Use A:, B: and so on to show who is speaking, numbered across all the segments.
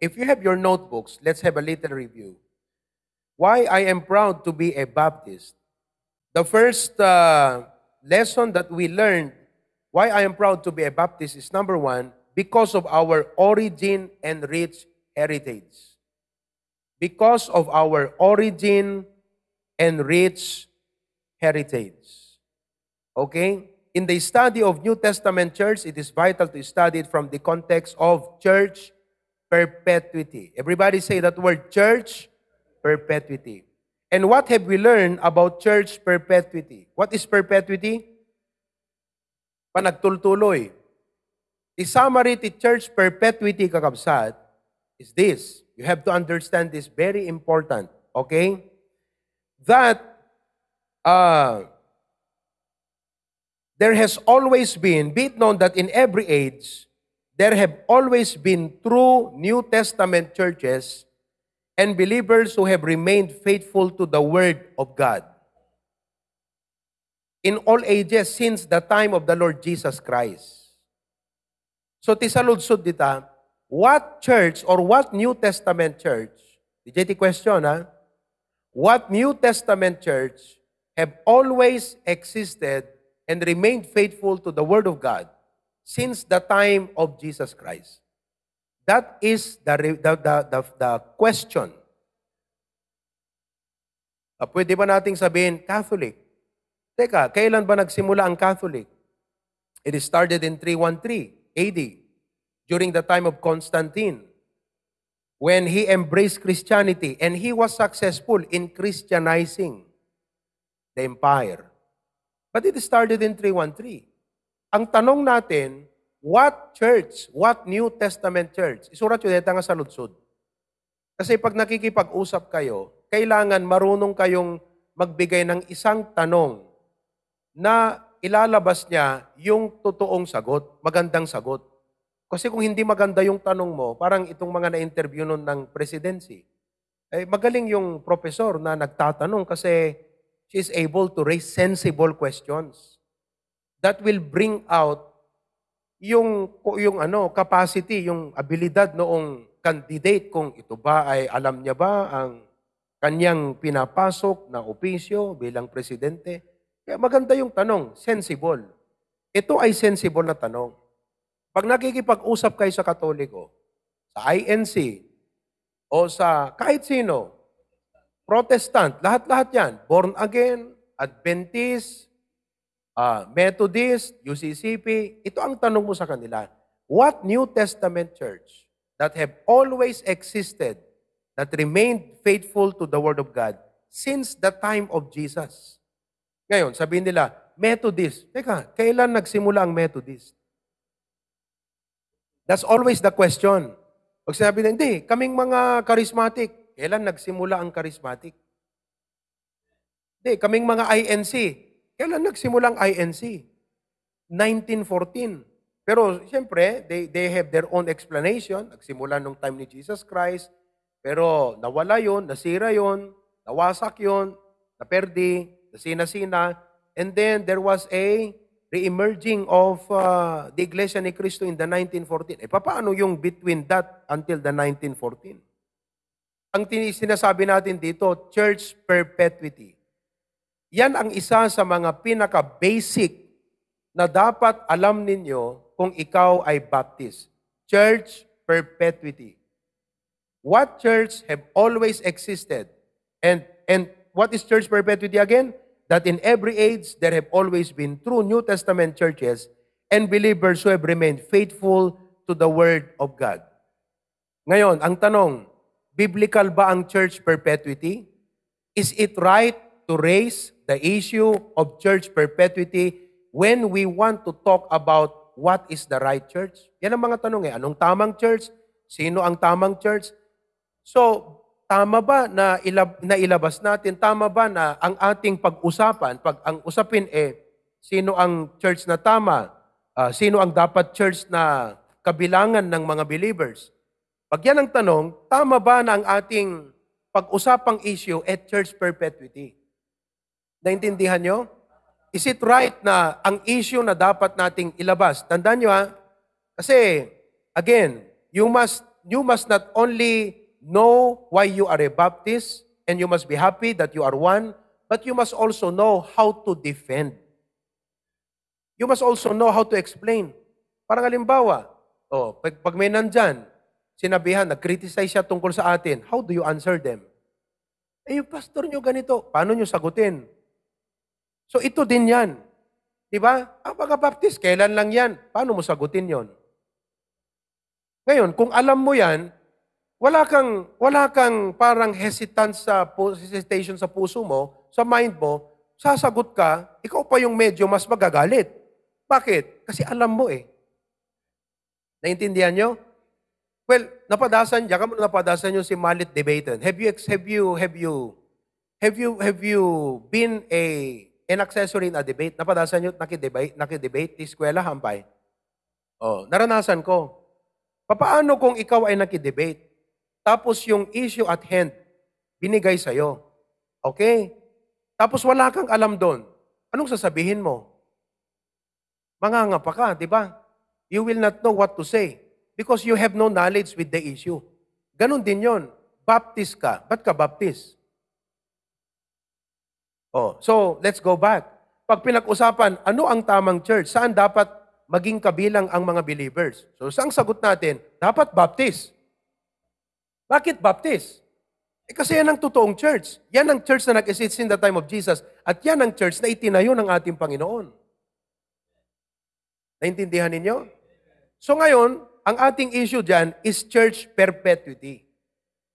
A: if you have your notebooks, let's have a little review. Why I am proud to be a Baptist. The first lesson that we learned, why I am proud to be a Baptist, is number one, because of our origin and rich heritage. Because of our origin and rich heritage. Okay? In the study of New Testament church, it is vital to study it from the context of church perpetuity. Everybody say that word, church perpetuity. And what have we learned about church perpetuity? What is perpetuity? Panagtultuloy. The summary to church perpetuity, kakabsat, is this. You have to understand this, very important. Okay? That there has always been, be it known that in every age, there have always been true New Testament churches and believers who have remained faithful to the Word of God. In all ages, since the time of the Lord Jesus Christ. So, tisaludsod dita, what church or what New Testament church, the question, ha? What New Testament church have always existed and remained faithful to the Word of God since the time of Jesus Christ? That is the question. Pwede ba nating sabihin, Catholic? Teka, kailan ba nagsimula ang Catholic? It started in 313 AD, during the time of Constantine, when he embraced Christianity and he was successful in Christianizing the empire. But it started in 313. Ang tanong natin, what church, what New Testament church? Isurat yun nga sa lutsod. Kasi pag nakikipag-usap kayo, kailangan marunong kayong magbigay ng isang tanong na ilalabas niya yung totoong sagot, magandang sagot. Kasi kung hindi maganda yung tanong mo, parang itong mga na-interview nun ng presidency, magaling yung professor na nagtatanong kasi she is able to raise sensible questions that will bring out yung capacity, yung abilidad noong candidate, kung ito ba ay alam niya ba ang kanyang pinapasok na opisyo bilang presidente. Kaya maganda yung tanong, sensible. Ito ay sensible na tanong. Pag nakikipag-usap kayo sa Katoliko, sa INC, o sa kahit sino, Protestant, lahat-lahat yan, born again, Adventist, Methodist, UCCP, ito ang tanong mo sa kanila. What New Testament church that have always existed, that remained faithful to the Word of God since the time of Jesus? Ngayon, sabihin nila, Methodist. Teka, kailan nagsimula ang Methodist? That's always the question. Pag sinabi na, hindi, kaming mga charismatic. Kailan nagsimula ang charismatic? Hindi, kaming mga INC. Kailan nagsimula ang INC? 1914. Pero, siyempre, they have their own explanation. Nagsimula nung time ni Jesus Christ. Pero, nawala yon, nasira yon, nawasak yon, naperdi, nasina-sina. And then, there was a re-emerging of the Iglesia ni Cristo in the 1914. Paano yung between that until the 1914? Ang sinasabi natin dito, church perpetuity. Yan ang isa sa mga pinaka-basic na dapat alam ninyo kung ikaw ay Baptist. Church perpetuity. What church have always existed? And what is church perpetuity again? That in every age, there have always been true New Testament churches and believers who have remained faithful to the Word of God. Ngayon, ang tanong, biblical ba ang church perpetuity? Is it right to raise the issue of church perpetuity when we want to talk about what is the right church? Yan ang mga tanong . Anong tamang church? Sino ang tamang church? So, tama ba na ilabas natin? Tama ba na ang ating pag-usapan, pag ang usapin sino ang church na tama? Sino ang dapat church na kabilangan ng mga believers? Pag yan ang tanong, tama ba na ang ating pag-usapang issue church perpetuity? Naintindihan nyo? Is it right na ang issue na dapat nating ilabas? Tandaan nyo kasi, again, you must not only know why you are a Baptist, and you must be happy that you are one, but you must also know how to defend. You must also know how to explain. Parang halimbawa, pag may nandyan, sinabihan, nag-criticize siya tungkol sa atin, how do you answer them? Yung pastor nyo ganito, paano nyo sagutin? So ito din yan. Di ba? Ang mga Baptist, kailan lang yan? Paano mo sagutin yon? Ngayon, kung alam mo yan, wala kang parang hesitation sa puso mo, sa mind mo, sasagot ka, ikaw pa yung medyo mas magagalit. Bakit? Kasi alam mo eh. Naintindihan nyo? Well, napadasan yung si Malit Debatan. Have you been an accessory in a debate? Napadasan nyo, nakidebate, di eskwela, hampay. Naranasan ko. Paano kung ikaw ay nakidebate? Tapos yung issue at hand, binigay sa'yo. Okay? Tapos wala kang alam doon. Anong sasabihin mo? Mangangapa ka, di ba? You will not know what to say because you have no knowledge with the issue. Ganon din yon. Baptist ka. Ba't ka Baptist? So let's go back. Pag pinag-usapan, ano ang tamang church? Saan dapat maging kabilang ang mga believers? So saan sagot natin? Dapat Baptist. Bakit Baptist? Kasi yan ang totoong church. Yan ang church na nag-exist in the time of Jesus. At yan ang church na itinayo ng ating Panginoon. Naintindihan ninyo? So ngayon, ang ating issue dyan is church perpetuity.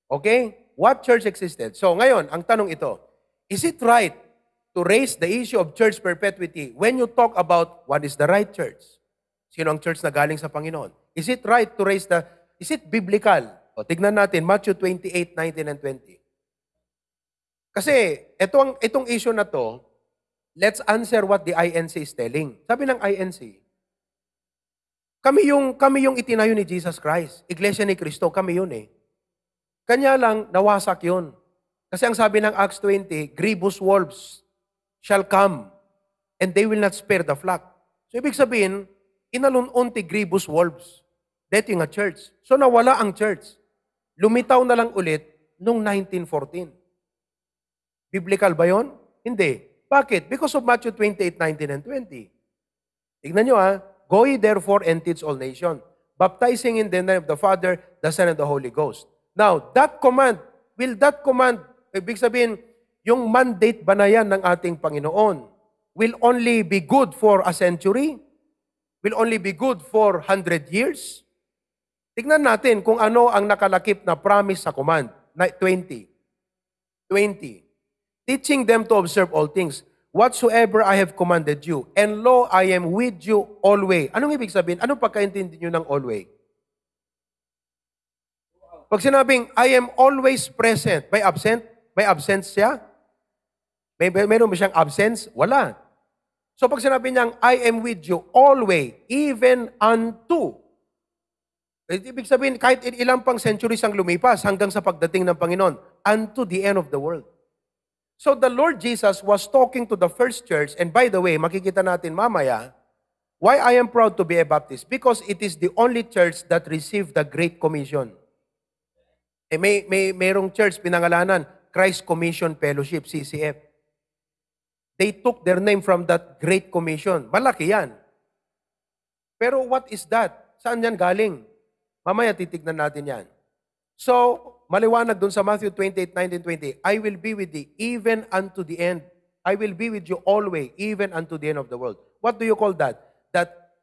A: Okay? What church existed? So ngayon, ang tanong ito, is it right to raise the issue of church perpetuity when you talk about what is the right church? Sino ang church na galing sa Panginoon? Is it right to raise is it biblical? Tignan natin, Matthew 28, 19 and 20. Kasi itong issue na to, let's answer what the INC is telling. Sabi ng INC, kami yung itinayo ni Jesus Christ. Iglesia ni Cristo, kami yun eh. Kanya lang, nawasak yun. Kasi ang sabi ng Acts 20, grievous wolves shall come, and they will not spare the flock. So ibig sabihin, inalununti grievous wolves. Dating a church. So nawala ang church. Lumitaw na lang ulit noong 1914. Biblical ba yun? Hindi. Bakit? Because of Matthew 28, 19 and 20. Tignan nyo Go ye therefore and teach all nations, baptizing in the name of the Father, the Son, and the Holy Ghost. Now, will that command, ibig sabihin, yung mandate ba na yan ng ating Panginoon, will only be good for a century? Will only be good for 100 years? Tignan natin kung ano ang nakalakip na promise sa command. 20. Teaching them to observe all things, whatsoever I have commanded you, and lo, I am with you always. Anong ibig sabihin? Anong pagkaintindi nyo ng always? Pag sinabing, I am always present, may absent? May absence siya? Meron ba siyang absence? Wala. So pag sinabi niyang, I am with you always, even unto. Ibig sabihin, kahit ilang pang centuries ang lumipas hanggang sa pagdating ng Panginoon, unto the end of the world. So the Lord Jesus was talking to the first church, and by the way, makikita natin mamaya, why I am proud to be a Baptist? Because it is the only church that received the Great Commission. Mayroong church pinangalanan, Christ Commission Fellowship, CCF. They took their name from that Great Commission. Malaki yan. Pero what is that? Saan yan galing? Mamaya titignan natin yan. So, maliwanag dun sa Matthew 28, 19, 20, I will be with thee even unto the end. I will be with you always, even unto the end of the world. What do you call that? That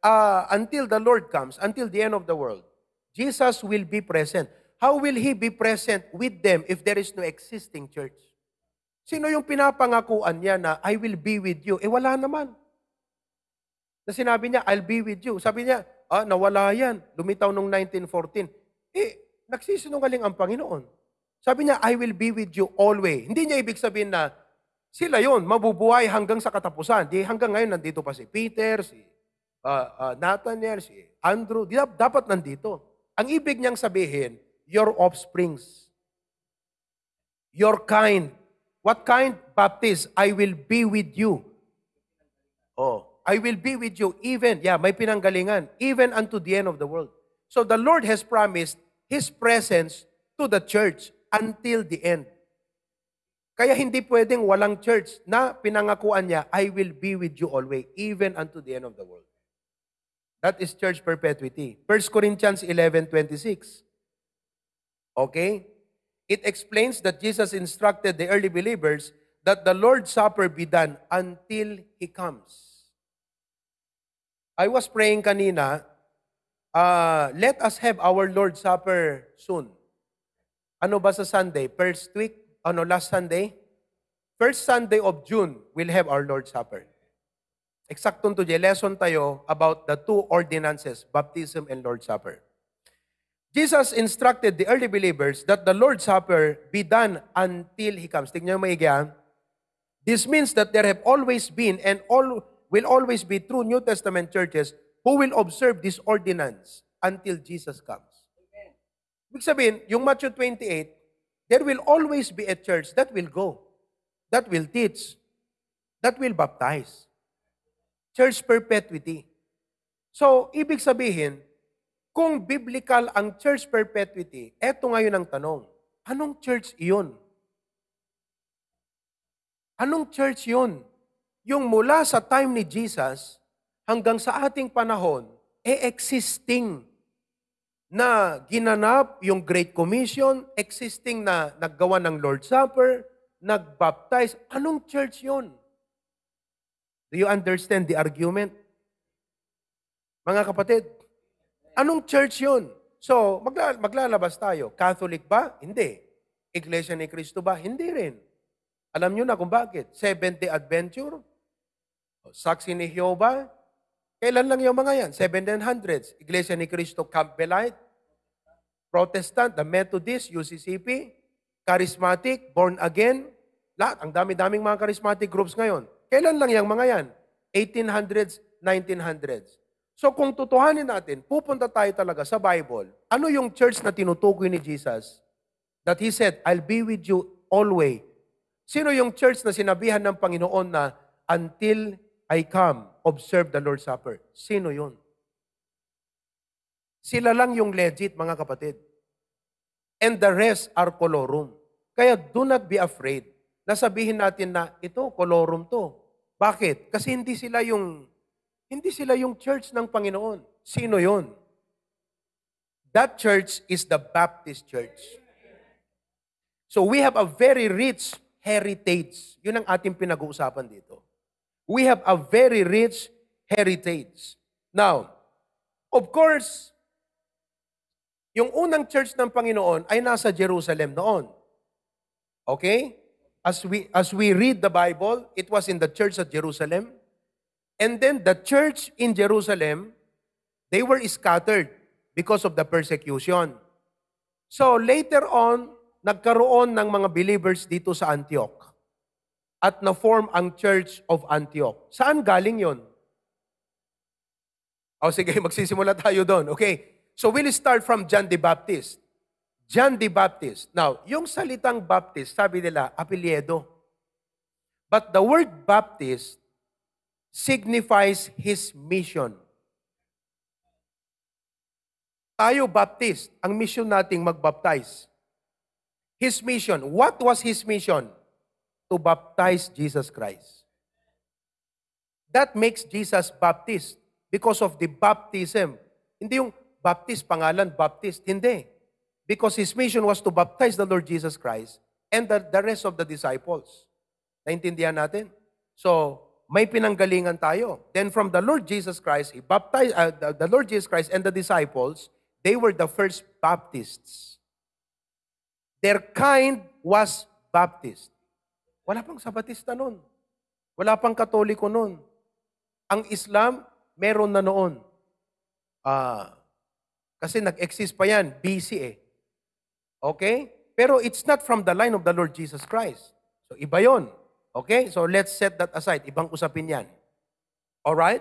A: until the Lord comes, until the end of the world, Jesus will be present. How will He be present with them if there is no existing church? Sino yung pinapangakuan niya na, I will be with you? Wala naman. Na sinabi niya, I'll be with you. Sabi niya, nawala yan. Lumitaw nung 1914. Nagsisinungaling ang Panginoon. Sabi niya, I will be with you always. Hindi niya ibig sabihin na sila yon mabubuhay hanggang sa katapusan. Di hanggang ngayon nandito pa si Peter, si Nathaniel, si Andrew. Dapat nandito. Ang ibig niyang sabihin, your offsprings. Your kind. What kind? Baptist, I will be with you. I will be with you even, may pinanggalingan, even unto the end of the world. So the Lord has promised His presence to the church until the end. Kaya hindi pwedeng walang church na pinangakuan niya, I will be with you always, even unto the end of the world. That is church perpetuity. 1 Corinthians 11:26. Okay? It explains that Jesus instructed the early believers that the Lord's Supper be done until He comes. I was praying kanina, let us have our Lord's Supper soon. Ano ba sa Sunday? First week? Last Sunday? First Sunday of June, we'll have our Lord's Supper. Eksaktong to lesson tayo about the two ordinances, baptism and Lord's Supper. Jesus instructed the early believers that the Lord's Supper be done until He comes. Tingnan mo maigi. This means that there have always been and will always be true New Testament churches who will observe this ordinance until Jesus comes. Ibig sabihin, yung Matthew 28, there will always be a church that will go, that will teach, that will baptize. Church perpetuity. So, ibig sabihin, kung biblical ang church perpetuity, eto ngayon ang tanong, anong church iyon? Anong church yun? Yung mula sa time ni Jesus hanggang sa ating panahon, existing na ginanap yung Great Commission, existing na naggawa ng Lord's Supper, nagbaptize. Anong church yun? Do you understand the argument? Mga kapatid, anong church yun? So, maglalabas tayo. Catholic ba? Hindi. Iglesia ni Cristo ba? Hindi rin. Alam nyo na kung bakit. Seventh-day Adventure? Saksi ni Jehovah? Kailan lang yung mga yan? 1700s. Iglesia ni Cristo Campbellite? Protestant, the Methodist, UCCP? Charismatic, Born Again? Lahat. Ang dami-daming mga charismatic groups ngayon. Kailan lang yung mga yan? 1800s, 1900s. So kung tutuhanin natin, pupunta tayo talaga sa Bible. Ano yung church na tinutukoy ni Jesus? That He said, I'll be with you always. Sino yung church na sinabihan ng Panginoon na until I come, observe the Lord's Supper? Sino yun? Sila lang yung legit, mga kapatid. And the rest are colorum. Kaya do not be afraid na sabihin natin na ito, colorum to. Bakit? Kasi hindi sila yung church ng Panginoon. Sino yun? That church is the Baptist Church. So we have a very rich heritage. Yun ang ating pinag-uusapan dito. We have a very rich heritage. Now, of course, yung unang church ng Panginoon ay nasa Jerusalem noon. Okay? As we read the Bible, it was in the church at Jerusalem. And then the church in Jerusalem, they were scattered because of the persecution. So later on, nagkaroon ng mga believers dito sa Antioch. At na-form ang Church of Antioch. Saan galing yon? Sige, magsisimula tayo doon. Okay. So we'll start from John the Baptist. John the Baptist. Now, yung salitang Baptist, sabi nila, apelyedo. But the word Baptist signifies his mission. Tayo Baptist, ang mission nating magbaptize. His mission. What was his mission? To baptize Jesus Christ. That makes Jesus Baptist because of the baptism. Hindi yung Baptist, pangalan Baptist. Hindi. Because his mission was to baptize the Lord Jesus Christ and the rest of the disciples. Naintindihan natin? So, may pinanggalingan tayo. Then from the Lord Jesus Christ, He baptized, the Lord Jesus Christ and the disciples, they were the first Baptists. Their kind was Baptist. Wala pang Sabatista noon. Wala pang Katoliko noon. Ang Islam, meron na noon. Kasi nag-exist pa yan, BC eh. Okay? Pero it's not from the line of the Lord Jesus Christ. So iba yon. Okay? So let's set that aside. Ibang usapin yan. Alright?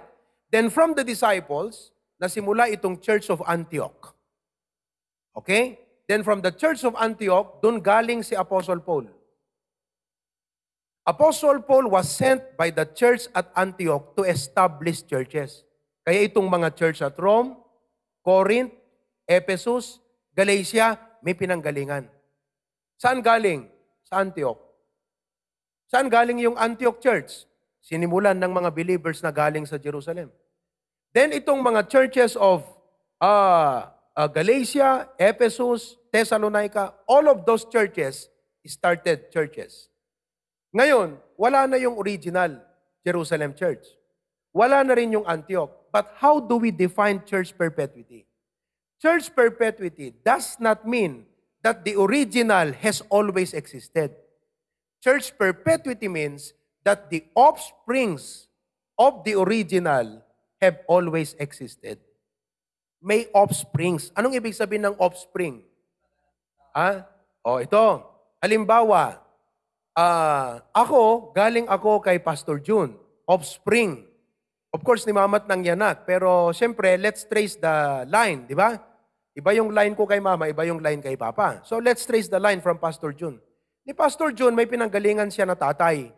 A: Then from the disciples, nasimula itong Church of Antioch. Okay? Then from the Church of Antioch, dun galing si Apostle Paul. Apostle Paul was sent by the church at Antioch to establish churches. Kaya itong mga church at Rome, Corinth, Ephesus, Galatia, may pinanggalingan. Saan galing? Sa Antioch. Saan galing yung Antioch Church? Sinimulan ng mga believers na galing sa Jerusalem. Then itong mga churches of Galatia, Ephesus, Thessalonica, all of those churches started churches. Ngayon, wala na yung original Jerusalem Church. Wala na rin yung Antioch. But how do we define church perpetuity? Church perpetuity does not mean that the original has always existed. Church perpetuity means that the offsprings of the original have always existed. May offsprings. Anong ibig sabihin ng offspring? Ito. Halimbawa, galing ako kay Pastor June. Offspring. Of course, ni mamat ng yanak. Pero, siyempre, let's trace the line, di ba? Iba yung line ko kay mama, iba yung line kay papa. So, let's trace the line from Pastor June. Ni Pastor June, may pinanggalingan siya na tatay.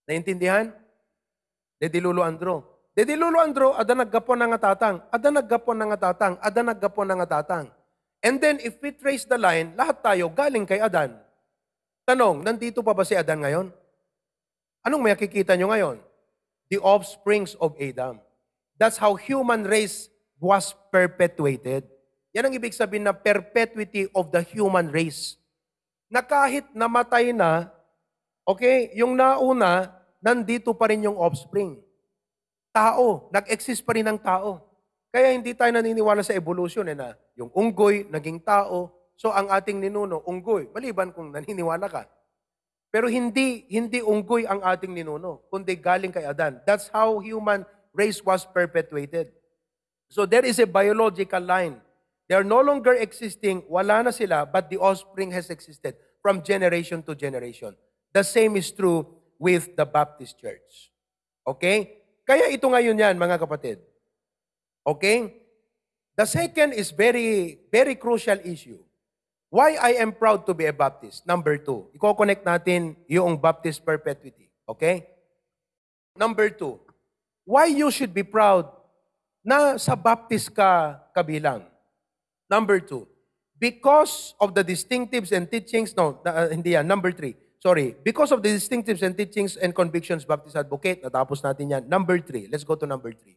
A: Naintindihan? Dedilulo Andro. Dedilulo Andro, ada naggapon na nga tatang. Ada naggapon na nga tatang. Ada naggapon na nga tatang. And then, if we trace the line, lahat tayo galing kay Adan. Tanong, nandito pa ba si Adan ngayon? Anong makikita nyo ngayon? The offsprings of Adam. That's how human race was perpetuated. Yan ang ibig sabihin na perpetuity of the human race. Na kahit namatay na, okay, yung nauna, nandito pa rin yung offspring. Tao, nag-exist pa rin ang tao. Kaya hindi tayo naniniwala sa evolution na yung unggoy, naging tao, so ang ating ninuno, unggoy, maliban kung naniniwala ka. Pero hindi unggoy ang ating ninuno, kundi galing kay Adan. That's how human race was perpetuated. So there is a biological line. They are no longer existing, wala na sila, but the offspring has existed from generation to generation. The same is true with the Baptist Church. Okay? Kaya ito ngayon yan, mga kapatid. Okay? The second is very, very crucial issue. Why I am proud to be a Baptist? Number 2. Iko-connect natin yung Baptist perpetuity. Okay? Number 2. Why you should be proud na sa Baptist ka kabilang? Number 2. Because of the distinctives and teachings, hindi yan. Number 3. Sorry. Because of the distinctives and teachings and convictions, Baptist Advocate, natapos natin yan. Number 3. Let's go to number 3.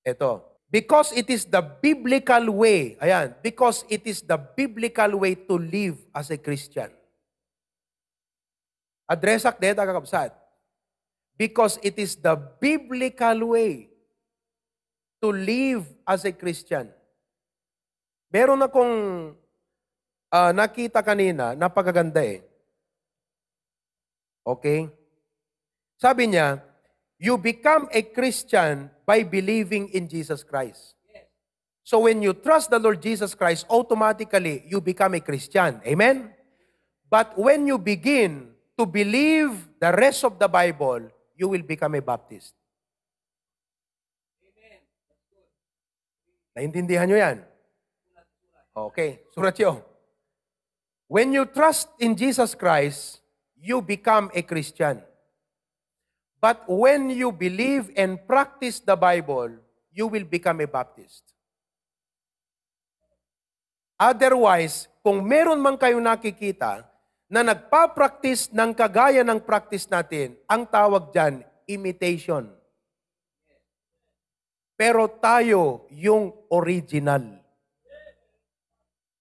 A: Ito. Because it is the biblical way, ayan, because it is the biblical way to live as a Christian. Adresak deta kakabsat. Because it is the biblical way to live as a Christian. Meron akong nakita kanina, napakaganda eh. Okay? Sabi niya, you become a Christian by believing in Jesus Christ. So when you trust the Lord Jesus Christ, automatically you become a Christian. Amen? But when you begin to believe the rest of the Bible, you will become a Baptist. Amen. Naintindihan nyo yan? Okay, surat yun. When you trust in Jesus Christ, you become a Christian. But when you believe and practice the Bible, you will become a Baptist. Otherwise, kung meron man kayo nakikita na nagpa-practice ng kagaya ng practice natin, ang tawag dyan, imitation. Pero tayo yung original.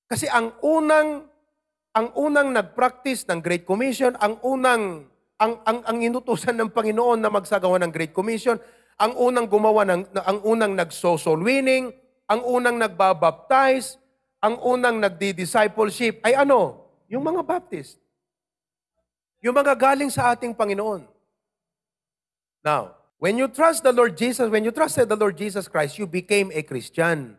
A: Kasi ang unang nag-practice ng Great Commission, ang inutusan ng Panginoon na magsagawa ng Great Commission, ang unang nagso-soul winning, ang unang nagbabaptize, ang unang nagdi-discipleship ay ano? Yung mga Baptist. Yung mga galing sa ating Panginoon. Now, when you trusted the Lord Jesus Christ, you became a Christian.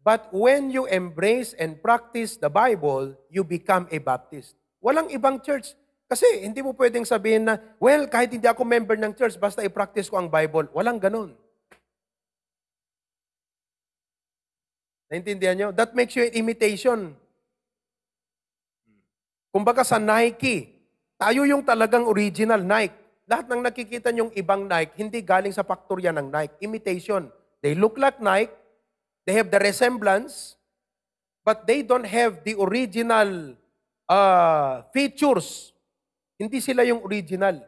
A: But when you embrace and practice the Bible, you become a Baptist. Walang ibang church. Kasi hindi mo pwedeng sabihin na, well, kahit hindi ako member ng church, basta i-practice ko ang Bible. Walang ganun. Naintindihan nyo? That makes you an imitation. Kumbaga sa Nike, tayo yung talagang original Nike. Lahat ng nakikita nyong ibang Nike, hindi galing sa factory ng Nike. Imitation. They look like Nike. They have the resemblance. but they don't have the original features. Hindi sila yung original.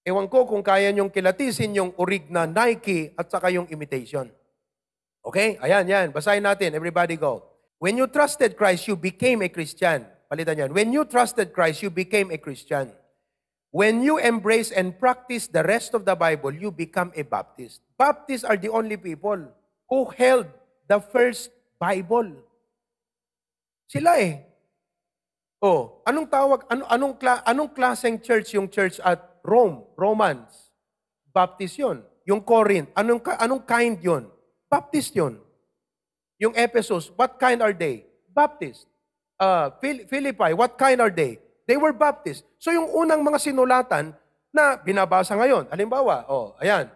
A: Ewan ko kung kaya nyong kilatisin yung orig na Nike at saka yung imitation. Okay? Ayan, yan. Basahin natin. Everybody go. When you trusted Christ, you became a Christian. Palitan yan. When you trusted Christ, you became a Christian. When you embrace and practice the rest of the Bible, you become a Baptist. Baptists are the only people who held the first Bible. Sila eh. Oh, anong tawag, anong klaseng church yung church at Rome, Romans? Baptist yun. Yung Corinth, anong kind yun? Baptist yun. Yung Ephesus, what kind are they? Baptist. Philippi, what kind are they? They were Baptist. So yung unang mga sinulatan na binabasa ngayon, halimbawa, ayan,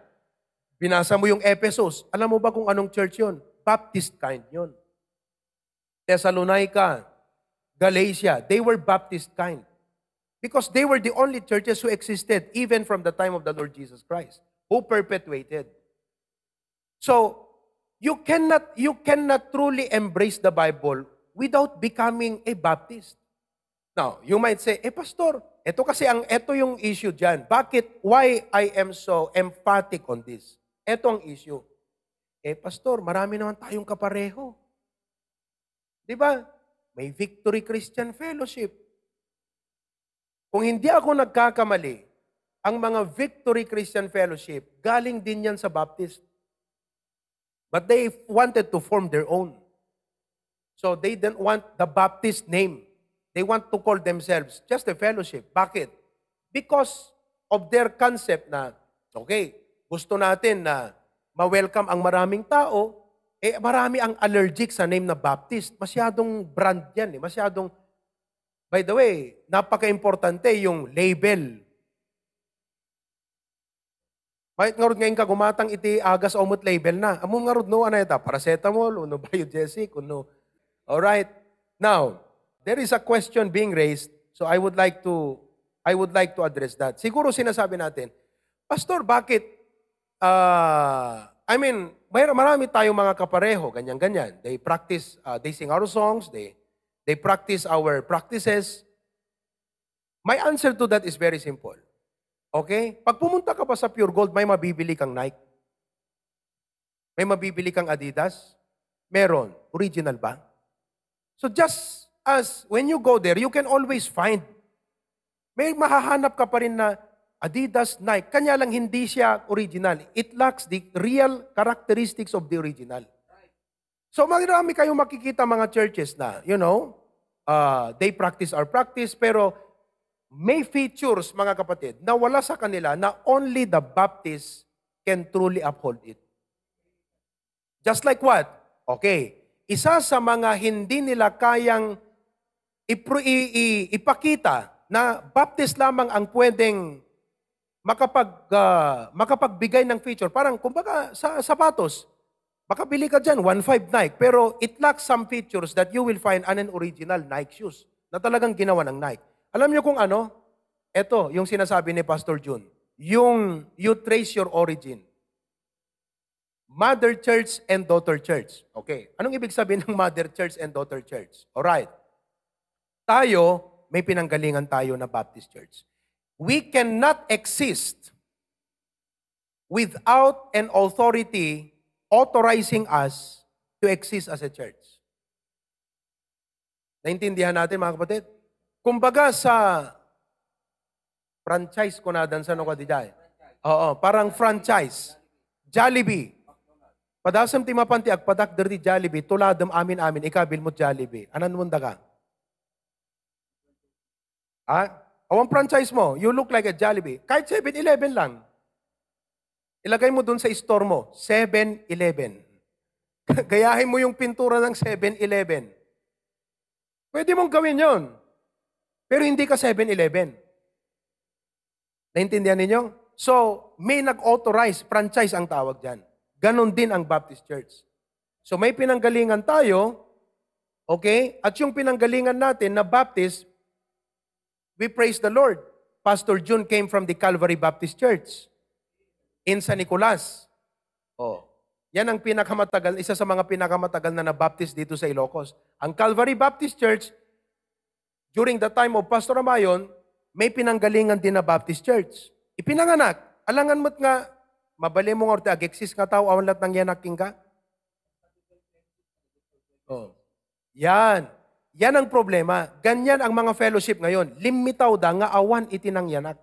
A: binasa mo yung Ephesus, alam mo ba kung anong church yun? Baptist kind yun. Thessalonica, Galatia, they were Baptist kind. Because they were the only churches who existed even from the time of the Lord Jesus Christ, who perpetuated. So, you cannot truly embrace the Bible without becoming a Baptist. Now, you might say, Pastor, ito yung issue dyan. Why I am so emphatic on this? Ito ang issue. Pastor, marami naman tayong kapareho. Di ba? May Victory Christian Fellowship. Kung hindi ako nagkakamali, ang mga Victory Christian Fellowship, galing din yan sa Baptist. But they wanted to form their own. So they didn't want the Baptist name. They want to call themselves just a fellowship. Bakit? Because of their concept na, okay, gusto natin na ma-welcome ang maraming tao, marami ang allergic sa name na Baptist. Masyadong brand yan. Masyadong, by the way, napaka-importante yung label. Bakit nga rin ngayon ka gumatang iti agas o label na? Among nga rin no, ano ito? Paracetamol, uno biogesic, uno. Alright. Now, there is a question being raised, so I would like to address that. Siguro sinasabi natin, Pastor, bakit, marami tayong mga kapareho, ganyan-ganyan. They practice, they sing our songs, they practice our practices. My answer to that is very simple. Okay? Pag pumunta ka pa sa Pure Gold, may mabibili kang Nike? May mabibili kang Adidas? Meron. Original ba? So just as when you go there, you can always find. May mahahanap ka pa rin na Adidas, Nike. Kanya lang hindi siya original. It lacks the real characteristics of the original. So marami kayong makikita mga churches na, they practice our practice, pero may features, mga kapatid, na wala sa kanila na only the Baptist can truly uphold it. Just like what? Okay. Isa sa mga hindi nila kayang ipakita na Baptist lamang ang pwedeng makapagbigay ng feature. Parang, kumbaga, sa sapatos, makabili ka dyan, 1.5 Nike, pero it lacks some features that you will find on an original Nike shoes na talagang ginawa ng Nike. Alam niyo kung ano? Ito, yung sinasabi ni Pastor June. Yung you trace your origin. Mother Church and Daughter Church. Okay. Anong ibig sabihin ng Mother Church and Daughter Church? Alright. Tayo, may pinanggalingan tayo na Baptist Church. We cannot exist without an authority authorizing us to exist as a church. Naintindihan natin, mga kapatid? Kumbaga sa franchise ko na dansan ko dijay. Oo, parang franchise. Jollibee. Padasam ti mapanti agpadak derti Jollibee, tuladam amin ikabil mo Jollibee. Anan munda ka? Awang franchise mo, you look like a Jollibee. Kahit 7-Eleven lang. Ilagay mo dun sa store mo, 7-Eleven. Gayahin mo yung pintura ng 7-Eleven. Pwede mong gawin yon. Pero hindi ka 7-Eleven. Naintindihan ninyo? So, may nag-authorize, franchise ang tawag dyan. Ganon din ang Baptist Church. So, may pinanggalingan tayo, okay? At yung pinanggalingan natin na Baptist, we praise the Lord. Pastor June came from the Calvary Baptist Church in San Nicolas. Oh. Yan ang pinakamatagal, isa sa mga pinakamatagal na nabaptist dito sa Ilocos. Ang Calvary Baptist Church, during the time of Pastor Amayon, may pinanggalingan din na Baptist Church. Ipinanganak. Alangan mo't nga, mabali mo nga, ageksis nga tao, awan lahat ng yanaking ka. Oh. Yan. Yan ang problema. Ganyan ang mga fellowship ngayon. Limitaw da nga awan itinangyanak.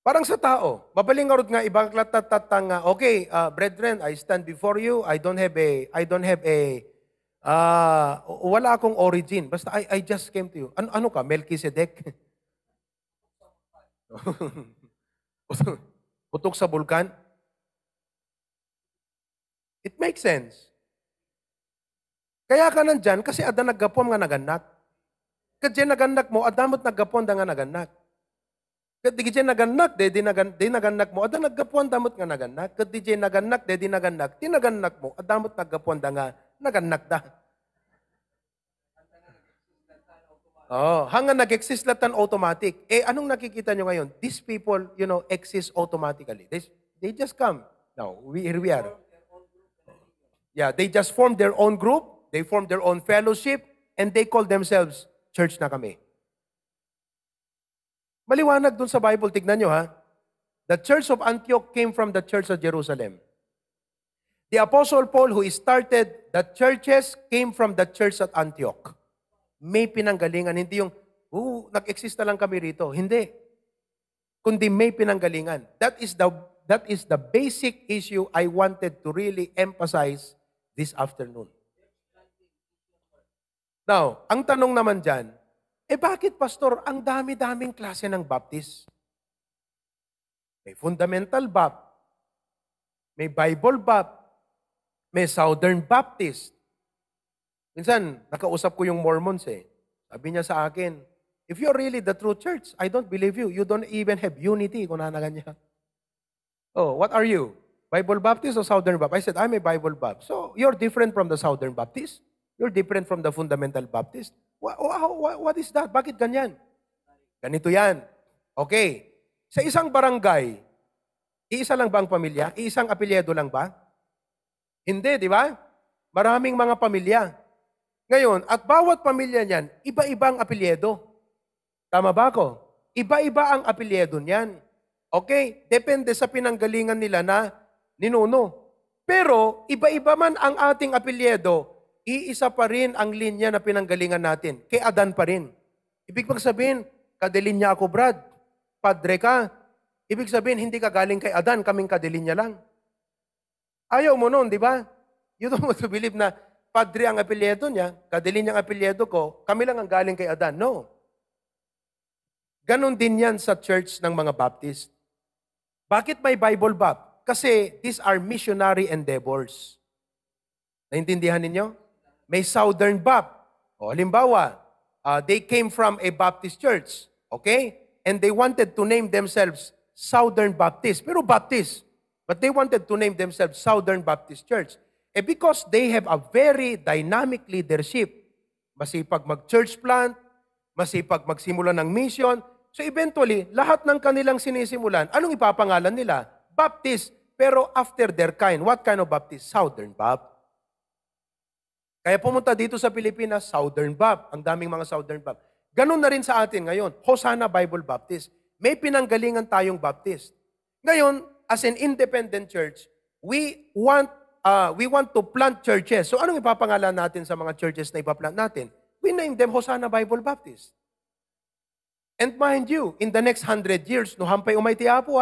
A: Parang sa tao, mabaling arod nga ibang klatatatang nga, okay, brethren, I stand before you. I don't have wala akong origin. Basta I just came to you. Ano ka, Melchizedek? Putok sa bulkan? It makes sense. Kaya ka nandyan kasi ada naggapom nga naganak. Kadya naganak mo, adamot naggapon da nga naganak. Kadya naganak, di naganak mo, ada naggapon damot nga naganak. Kadya naganak, di naganak, tinaganak mo, adamot naggapon da nga naganak da. Oh, hanggang nag-exist latan automatic. Anong nakikita nyo ngayon? These people, exist automatically. They just come. Now, here we are. Yeah, they just form their own group, they form their own fellowship, and they call themselves church na kami. Maliwanag dun sa Bible, tignan nyo ha. The church of Antioch came from the church of Jerusalem. The Apostle Paul who started the churches came from the church at Antioch. May pinanggalingan, hindi yung, nag-exist na lang kami rito. Hindi. Kundi may pinanggalingan. That is the basic issue I wanted to really emphasize this afternoon. Now, ang tanong naman dyan, bakit pastor, ang dami-daming klase ng Baptist? May Fundamental Baptist, may Bible Baptist, may Southern Baptist. Minsan, nakausap ko yung Mormons Sabi niya sa akin, if you're really the true church, I don't believe you. You don't even have unity kung nanagan niya. Oh, what are you? Bible Baptist or Southern Baptist? I said, I'm a Bible Baptist. So, you're different from the Southern Baptist? You're different from the Fundamental Baptist? What is that? Bakit ganyan? Ganito yan. Okay. Sa isang barangay, iisa lang ba ang pamilya? Iisang apelyido lang ba? Hindi, di ba? Maraming mga pamilya. Ngayon, at bawat pamilya niyan, iba-ibang apelyido. Tama ba ako? Iba-iba ang apelyido niyan. Okay? Depende sa pinanggalingan nila na ninuno. Pero, iba-iba man ang ating apelyido, iisa pa rin ang linya na pinanggalingan natin. Kay Adan pa rin. Ibig sabihin, Cadelina ako, Brad. Padre ka. Ibig sabihin, hindi ka galing kay Adan, kaming Cadelina lang. Ayaw mo nun, di ba? You don't want to believe na Padre ang apelyido niya, Cadelina ang apelyido ko, kami lang ang galing kay Adan. No. Ganon din yan sa church ng mga Baptist. Bakit may Bible Baptist? Kasi these are missionary endeavors. Naintindihan ninyo? May Southern Baptist. O, halimbawa, they came from a Baptist church. Okay? And they wanted to name themselves Southern Baptist. Pero Baptist. But they wanted to name themselves Southern Baptist Church. Because they have a very dynamic leadership. Masipag mag-church plant, masipag magsimula ng mission. So eventually, lahat ng kanilang sinisimulan, anong ipapangalan nila? Baptist. Pero after their kind. What kind of Baptist? Southern Baptist. Kaya pumunta dito sa Pilipinas, Southern Baptist. Ang daming mga Southern Baptist. Ganun na rin sa atin ngayon. Hosanna Bible Baptist. May pinanggalingan tayong Baptist. Ngayon, as an independent church, we want to plant churches. So anong ipapangalan natin sa mga churches na ipaplant natin? We name them Hosanna Bible Baptist. And mind you, in the next 100 years, no hampay umayti apo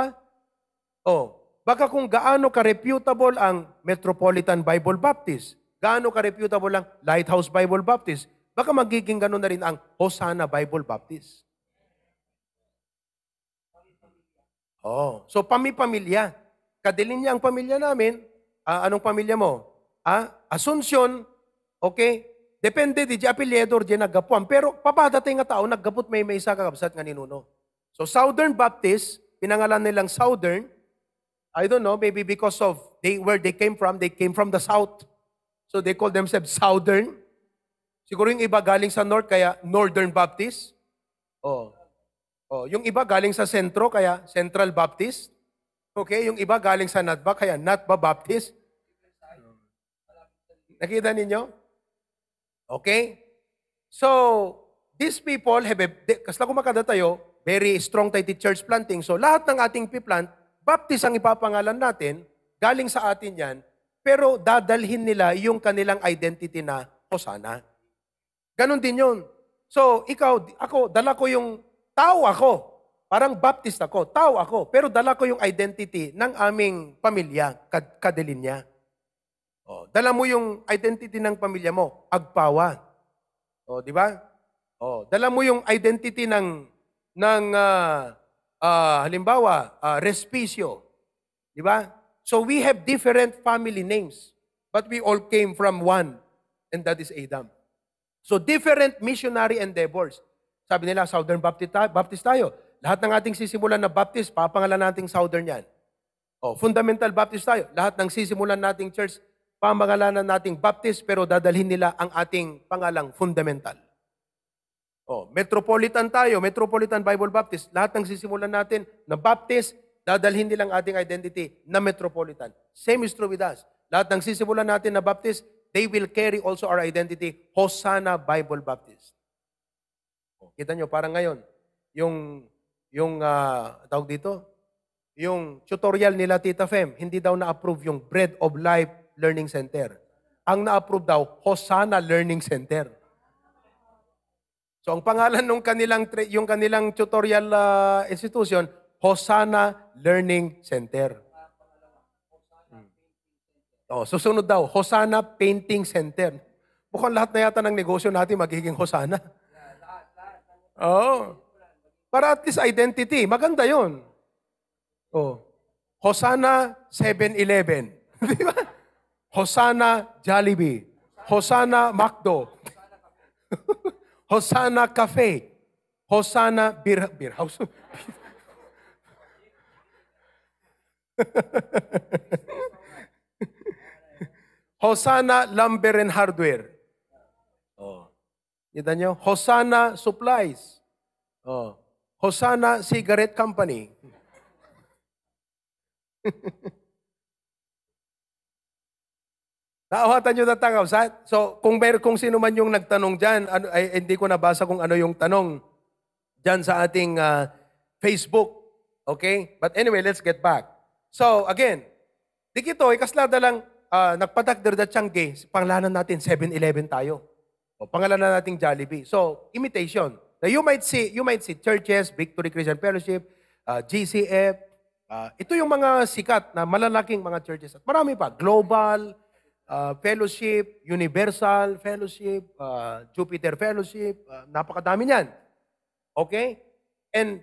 A: baka kung gaano ka-reputable ang Metropolitan Bible Baptist, gaano ka-reputable ang Lighthouse Bible Baptist, baka magiging gano'n na rin ang Hosanna Bible Baptist. So pamilya. Cadelina ang pamilya namin. Anong pamilya mo? Asuncion. Okay? Depende di apelyido di naggapuan. Pero papadating nga tao, naggapot may isa kakabsat nga ninuno. So Southern Baptist, pinangalan nilang Southern, I don't know, maybe because of where they came from the South. So they call themselves Southern. Siguro yung iba galing sa North, kaya Northern Baptist. Oh, yung iba galing sa sentro, kaya Central Baptist. Okay, yung iba galing sa Natba, kaya Natba Baptist. Nakita ninyo? Okay? So, these people have kasla kumakada tayo, very strong tayo di church planting. So, lahat ng ating piplant, Baptist ang ipapangalan natin, galing sa atin yan, pero dadalhin nila yung kanilang identity na Hosanna. Ganon din yun. So, ikaw, ako, dala ko yung tao ako. Parang Baptist ako, tao ako, pero dala ko yung identity ng aming pamilya, Cadelina. Oh, dala mo yung identity ng pamilya mo, Agpawa. Oh, di ba? Oh, dala mo yung identity halimbawa, Respicio. Di ba? So we have different family names, but we all came from one, and that is Adam. So different missionary endeavors. Sabi nila, Southern Baptist tayo. Lahat ng ating sisimulan na Baptist, papangalan nating Southern yan. Oh, Fundamental Baptist tayo. Lahat ng sisimulan nating church, pamangalanan nating Baptist, pero dadalhin nila ang ating pangalang Fundamental. Oh, Metropolitan tayo, Metropolitan Bible Baptist. Lahat ng sisimulan natin na Baptist, dadalhin nilang ating identity na Metropolitan. Same is true with us. Lahat ng sisimulan natin na Baptist, they will carry also our identity, Hosanna Bible Baptist. Oh, kita nyo, parang ngayon, tawag dito, yung tutorial nila Tita Fem, hindi daw na-approve yung Bread of Life Learning Center. Ang na-approve daw, Hosanna Learning Center. So ang pangalan ng yung kanilang tutorial institution, Hosanna Learning Center. Oh, susunod daw, Hosanna Painting Center. Mukhang lahat na yata ng negosyo natin magiging Hosanna. Oh. Para at least identity. Maganda yun. Oh. Hosanna 7-Eleven. Di ba? Hosanna Jollibee. Hosanna McDo. Hosanna Cafe. Hosanna Beer House. Hosanna Lumber and Hardware. Oh. Kita nyo? Hosanna Supplies. Oh. Hosanna Cigarette Company. Naawatan nyo na tangaw. So, kung sino man yung nagtanong dyan, hindi ko nabasa kung ano yung tanong dyan sa ating Facebook. Okay? But anyway, let's get back. So, again, di kito, ikaslada lang, nagpadagder da tiyangge, pangalanan natin, 7-Eleven tayo. O, pangalanan natin Jollibee. So, imitation. Now, you might see churches, Victory Christian Fellowship, GCF. Ito yung mga sikat na malalaking mga churches. At marami pa. Global Fellowship, Universal Fellowship, Jupiter Fellowship. Napakadami niyan. Okay? And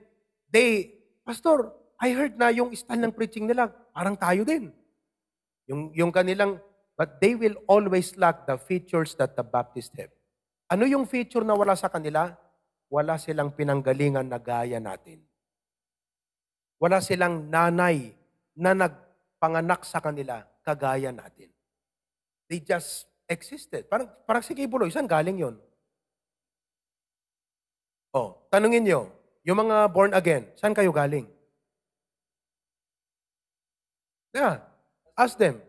A: Pastor, I heard na yung style ng preaching nila, parang tayo din. Yung kanilang, but they will always lack the features that the Baptists have. Ano yung feature na wala sa kanila? Wala silang pinanggalingan na gaya natin. Wala silang nanay na nagpanganak sa kanila kagaya natin. They just existed. Parang si Kibuloy, saan galing yon? Oh, tanungin nyo, yung mga born again, saan kayo galing? Yeah, ask them.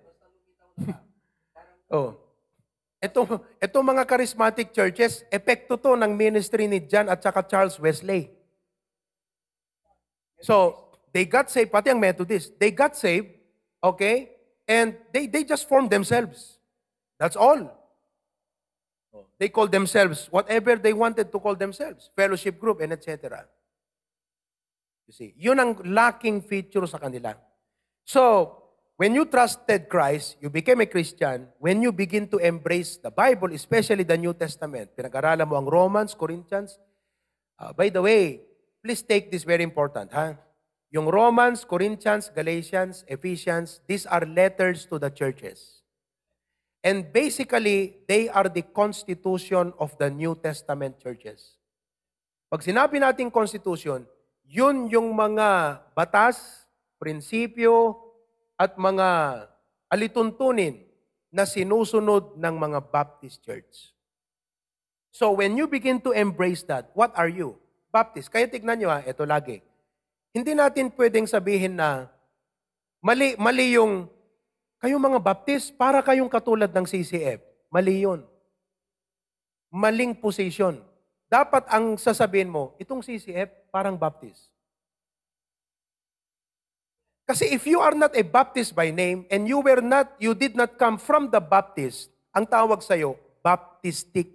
A: Oh. Itong mga charismatic churches, epekto to ng ministry ni John at saka Charles Wesley. So, they got saved, pati ang Methodist, they got saved, okay? And they just formed themselves. That's all. They called themselves whatever they wanted to call themselves, fellowship group, and etc. You see, yun ang lacking feature sa kanila. So, when you trusted Christ, you became a Christian, when you begin to embrace the Bible, especially the New Testament, pinag-aralan mo ang Romans, Corinthians. By the way, please take this very important, ha? Yung Romans, Corinthians, Galatians, Ephesians, these are letters to the churches. And basically, they are the constitution of the New Testament churches. Pag sinabi nating constitution, yun yung mga batas, prinsipyo, at mga alituntunin na sinusunod ng mga Baptist church. So when you begin to embrace that, what are you? Baptist. Kaya tignan nyo ito lagi. Hindi natin pwedeng sabihin na mali yung, kayong mga Baptist, para kayong katulad ng CCF. Mali yun. Maling position. Dapat ang sasabihin mo, itong CCF, parang Baptist. Kasi if you are not a Baptist by name and you did not come from the Baptist, ang tawag sa'yo, Baptistic.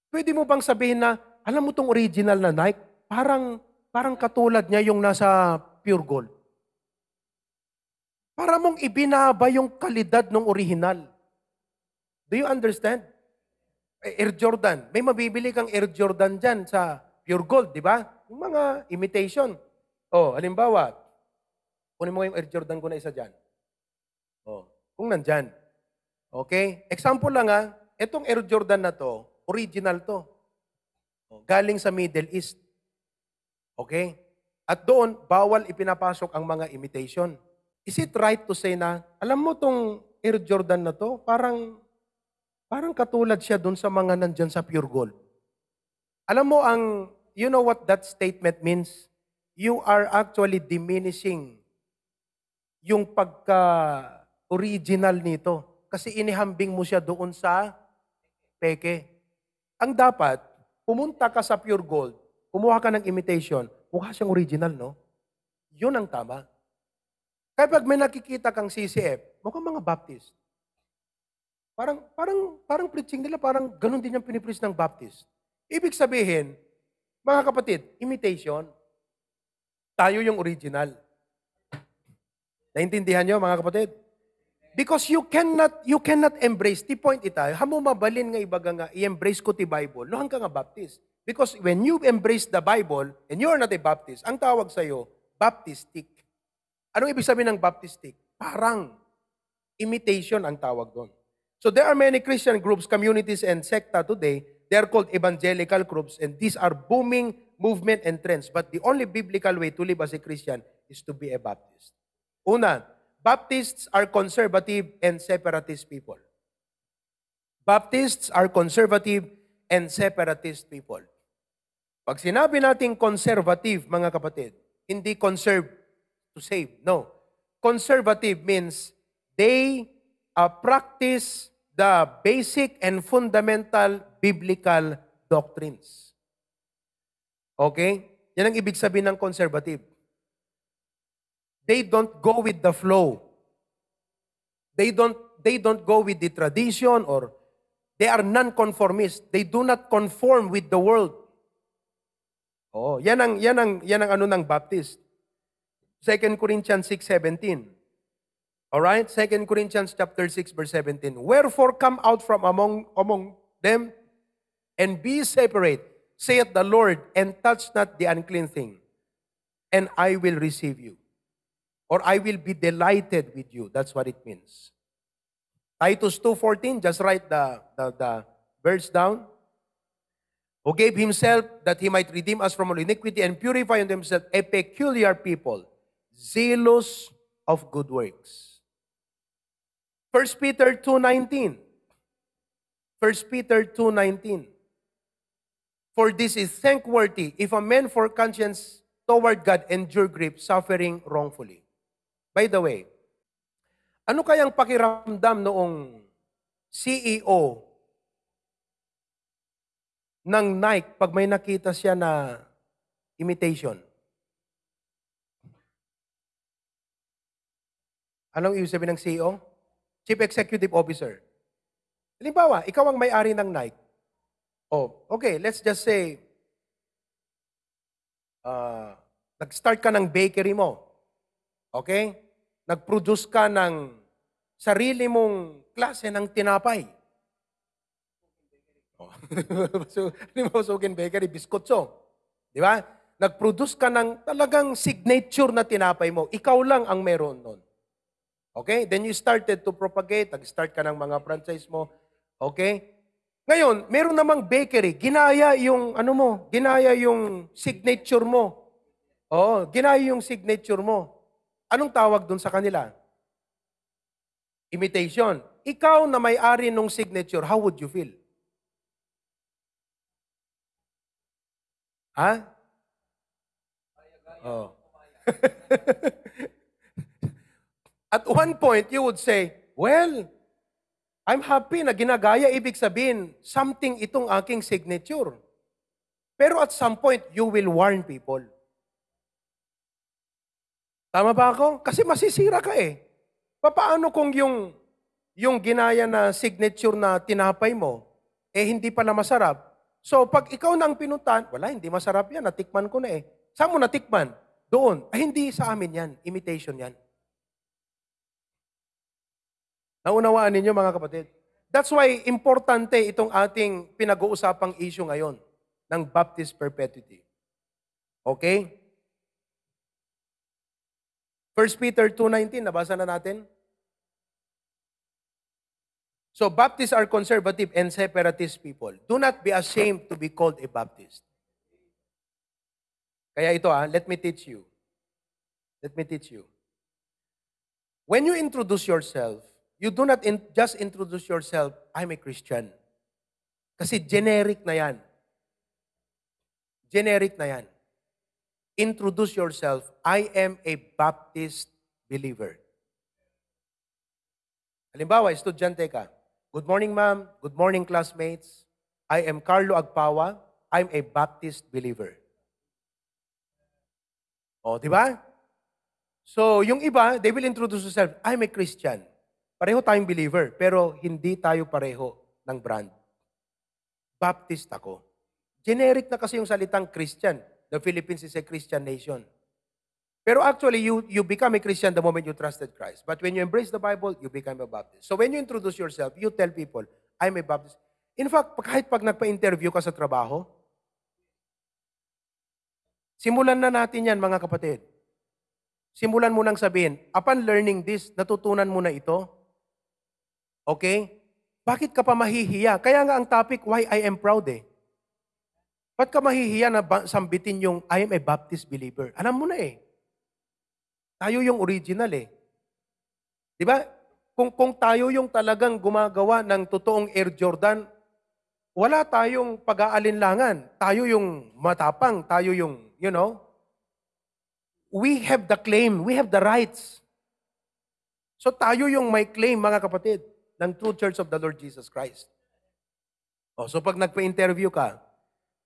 A: Pwede mo bang sabihin na, alam mo tong original na Nike, parang katulad niya yung nasa pure gold. Para mong ibinaba yung kalidad ng original. Do you understand? Air Jordan. May mabibili kang Air Jordan dyan sa pure gold, di ba? Yung mga imitation. Halimbawa, kunin mo yung Air Jordan ko na isa dyan. Kung nandyan. Okay? Example lang itong Air Jordan na to, original to. Galing sa Middle East. Okay? At doon, bawal ipinapasok ang mga imitation. Is it right to say na, alam mo tong Air Jordan na to, parang katulad siya doon sa mga nandyan sa pure gold. Alam mo you know what that statement means? You are actually diminishing yung pagka-original nito. Kasi inihambing mo siya doon sa peke. Ang dapat, pumunta ka sa pure gold, kumuha ka ng imitation, mukha siyang original, no? Yun ang tama. Kaya pag may nakikita kang CCF, mukhang mga Baptist. Parang preaching nila, parang ganun din yung pinipreach ng Baptist. Ibig sabihin, mga kapatid, imitation, tayo yung original. Naintindihan nyo, mga kapatid? Because you cannot embrace, ti point ita, hamo mabalin nga ibaga nga, i-embrace ko ti Bible, no hanggang nga Baptist. Because when you embrace the Bible, and you are not a Baptist, ang tawag sa'yo, Baptistic. Anong ibig sabihin ng Baptistic? Parang, imitation ang tawag doon. So there are many Christian groups, communities, and secta today. They are called evangelical groups, and these are booming movement and trends. But the only biblical way to live as a Christian is to be a Baptist. Una, Baptists are conservative and separatist people. Baptists are conservative and separatist people. Pag sinabi nating conservative, mga kapatid, hindi conserve to save. No. Conservative means they practice the basic and fundamental biblical doctrines. Okay? Yan ang ibig sabihin ng conservative. They don't go with the flow. They don't go with the tradition, or they are non-conformist. They do not conform with the world. Yan ang ano ng Baptist. 2 Corinthians 6:17. All right? 2 Corinthians chapter 6 verse 17. Wherefore come out from among them and be separate, saith the Lord, and touch not the unclean thing, and I will receive you. Or I will be delighted with you. That's what it means. Titus 2:14, just write the verse down. Who gave himself that he might redeem us from all iniquity and purify unto himself a peculiar people, zealous of good works. 1 Peter 2:19. 1 Peter 2:19. For this is thankworthy if a man for conscience toward God endure grief, suffering wrongfully. By the way, ano kayang pakiramdam noong CEO ng Nike pag may nakita siya na imitation? Anong ibig sabihin ng CEO? Chief Executive Officer. Halimbawa, ikaw ang may-ari ng Nike. Okay, let's just say, nag-start ka ng bakery mo. Okay? Nag-produce ka ng sarili mong klase ng tinapay. Sukin bakery, biskotso. Di ba? Nag-produce ka ng talagang signature na tinapay mo. Ikaw lang ang meron nun. Okay? Then you started to propagate. Nag-start ka ng mga franchise mo. Okay? Ngayon, meron namang bakery. Ginaya yung, ginaya yung signature mo. Ginaya yung signature mo. Anong tawag dun sa kanila? Imitation. Ikaw na may-ari nung signature, how would you feel? Ha? Oh. At one point, you would say, well, I'm happy na ginagaya, ibig sabihin, something itong aking signature. Pero at some point, you will warn people. Tama ba ako? Kasi masisira ka eh. Paano kung yung ginaya na signature na tinapay mo, eh hindi pala masarap? So pag ikaw na ang pinuntahan, wala, hindi masarap yan, natikman ko na eh. Saan mo natikman? Doon. Ay, hindi sa amin yan. Imitation yan. Naunawaan ninyo mga kapatid? That's why importante itong ating pinag-uusapang issue ngayon ng Baptist perpetuity. Okay? 1 Peter 2:19, nabasa na natin? So, Baptists are conservative and separatist people. Do not be ashamed to be called a Baptist. Kaya ito let me teach you. Let me teach you. When you introduce yourself, you do not just introduce yourself, I'm a Christian. Kasi generic na yan. Generic na yan. Introduce yourself, I am a Baptist believer. Halimbawa, estudyante ka. Good morning, ma'am. Good morning, classmates. I am Carlo Agpawa. I'm a Baptist believer. O, di ba? So, yung iba, they will introduce themselves, I'm a Christian. Pareho tayong believer, pero hindi tayo pareho ng brand. Baptist ako. Generic na kasi yung salitang Christian. The Philippines is a Christian nation. Pero actually, you become a Christian the moment you trusted Christ. But when you embrace the Bible, you become a Baptist. So when you introduce yourself, you tell people, I'm a Baptist. In fact, kahit pag nagpa-interview ka sa trabaho, simulan na natin yan, mga kapatid. Simulan mo nang sabihin, upon learning this, natutunan mo na ito. Okay? Bakit ka pa mahihiya? Kaya nga ang topic, why I am proud eh. Ba't ka mahihiya na sambitin yung I am a Baptist believer? Alam mo na eh. Tayo yung original eh. Di ba? Kung tayo yung talagang gumagawa ng totoong Air Jordan, wala tayong pag-aalinlangan. Tayo yung matapang. Tayo yung, we have the claim. We have the rights. So tayo yung may claim, mga kapatid, ng True Church of the Lord Jesus Christ. So pag nagpa-interview ka,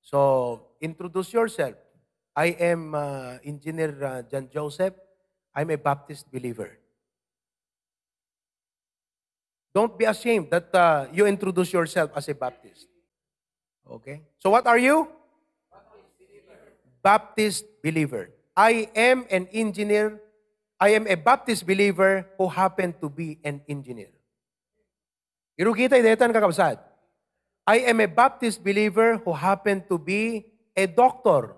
A: so introduce yourself. I am Engineer John Joseph. I'm a Baptist believer. Don't be ashamed that you introduce yourself as a Baptist. Okay? So what are you? Baptist believer. I am an engineer. I am a Baptist believer who happened to be an engineer. Irukita idetan kakabsat. I am a Baptist believer who happened to be a doctor.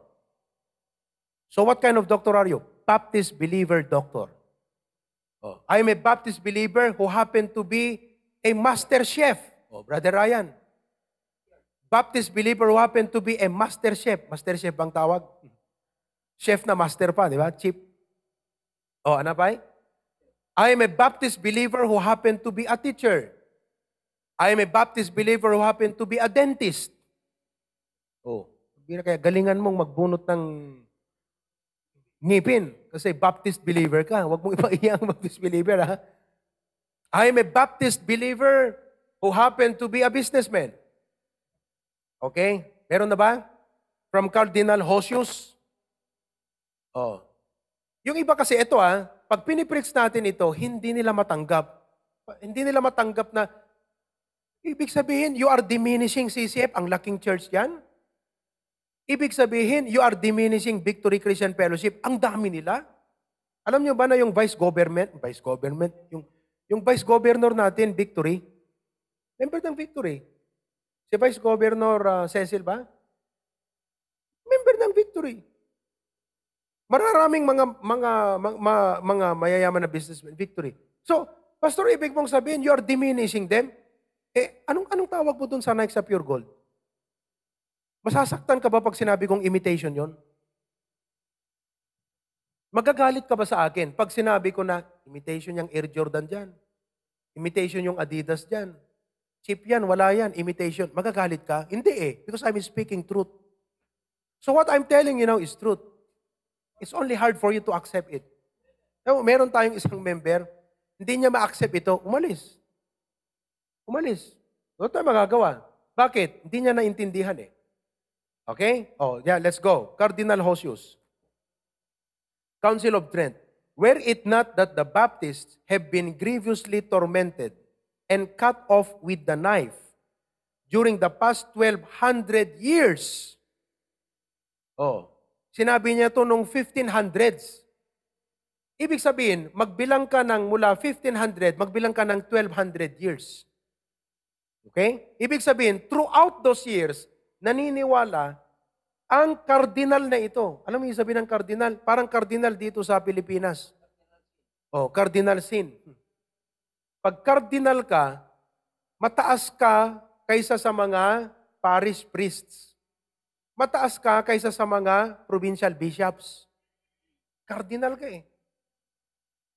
A: So what kind of doctor are you? Baptist believer doctor. I am a Baptist believer who happened to be a master chef. Brother Ryan. Baptist believer who happened to be a master chef. Master chef bang tawag? Chef na master pa, di ba? Chief. Ano pa? I am a Baptist believer who happened to be a teacher. I am a Baptist believer who happened to be a dentist. Kaya galingan mong magbunot ng ngipin. Kasi Baptist believer ka. Huwag mong ipaiya ang Baptist believer, ha? I am a Baptist believer who happened to be a businessman. Okay? Meron na ba? From Cardinal Hosius. Yung iba kasi ito, pag pinipreach natin ito, hindi nila matanggap. Hindi nila matanggap na, ibig sabihin, you are diminishing CCF, ang laking church yan. Ibig sabihin, you are diminishing Victory Christian Fellowship. Ang dami nila. Alam nyo ba na yung vice governor natin, Victory, member ng Victory. Si Vice Governor Cecil ba? Member ng Victory. Mararaming mga mayayaman na businessmen, Victory. So, Pastor, ibig mong sabihin, you are diminishing them? Anong tawag mo dun sa Nike sa Pure Gold? Masasaktan ka ba pag sinabi kong imitation yon? Magagalit ka ba sa akin pag sinabi ko na imitation yung Air Jordan dyan? Imitation yung Adidas dyan? Cheap yan, wala yan, imitation. Magagalit ka? Hindi because I'm speaking truth. So what I'm telling you now is truth. It's only hard for you to accept it. Meron tayong isang member, hindi niya ma-accept ito, umalis. Umalis. Wala tayong magagawa. Bakit? Hindi niya naintindihan eh. Okay? Oh, yeah, let's go. Cardinal Hosius, Council of Trent. Were it not that the Baptists have been grievously tormented and cut off with the knife during the past 1,200 years. Oh, sinabi niya to nung 1500s. Ibig sabihin, magbilang ka ng mula 1500, magbilang ka ng 1,200 years. Okay? Ibig sabihin, throughout those years, naniniwala ang cardinal na ito. Alam mo yung sabihin ng cardinal? Parang cardinal dito sa Pilipinas. Oh, cardinal sin. Pag cardinal ka, mataas ka kaysa sa mga parish priests. Mataas ka kaysa sa mga provincial bishops. Cardinal ka eh.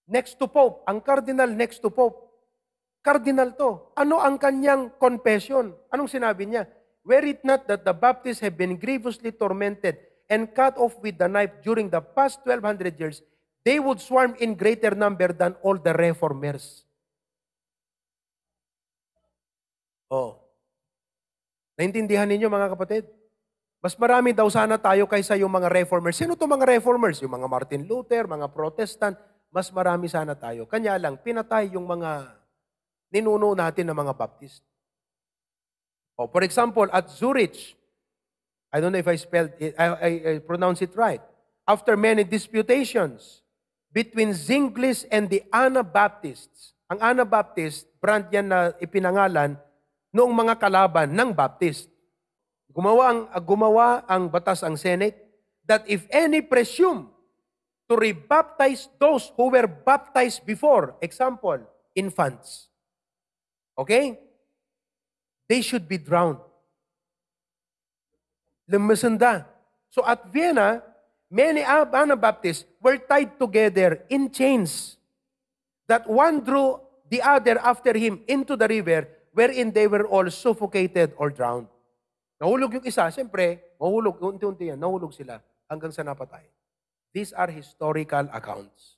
A: Next to Pope. Ang cardinal next to Pope. Cardinal to. Ano ang kanyang confession? Anong sinabi niya? Were it not that the Baptists have been grievously tormented and cut off with the knife during the past 1,200 years, they would swarm in greater number than all the reformers. Oh. Naintindihan ninyo mga kapatid? Mas marami daw sana tayo kaysa yung mga reformers. Sino to mga reformers? Yung mga Martin Luther, mga Protestant, mas marami sana tayo. Kanya lang, pinatay yung mga ninuno natin ng mga Baptist. Oh, for example, at Zurich, I don't know if I spelled it, I pronounce it right. After many disputations between Zinglis and the Anabaptists, ang Anabaptist, brand yan na ipinangalan noong mga kalaban ng Baptist. Gumawa ang batas ang Senate that if any presume to rebaptize those who were baptized before, example, infants, okay? They should be drowned. Lumusunda. So at Vienna, many Anabaptists were tied together in chains that one drew the other after him into the river wherein they were all suffocated or drowned. Nahulog yung isa, siyempre, mahulog, unti-unti yan, nahulog sila hanggang sa napatay. These are historical accounts.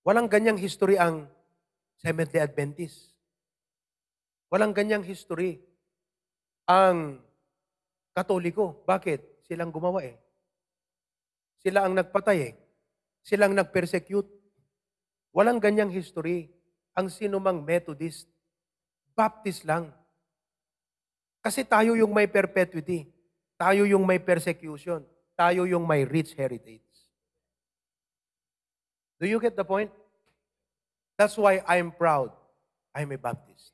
A: Walang ganyang history ang Seventh-day Adventist. Walang ganyang history ang Katoliko. Bakit? Silang gumawa eh. Sila ang nagpatay eh. Sila ang nag-persecute. Walang ganyang history ang sinumang Methodist. Baptist lang. Kasi tayo yung may perpetuity. Tayo yung may persecution. Tayo yung may rich heritage. Do you get the point? That's why I'm proud. I'm a Baptist.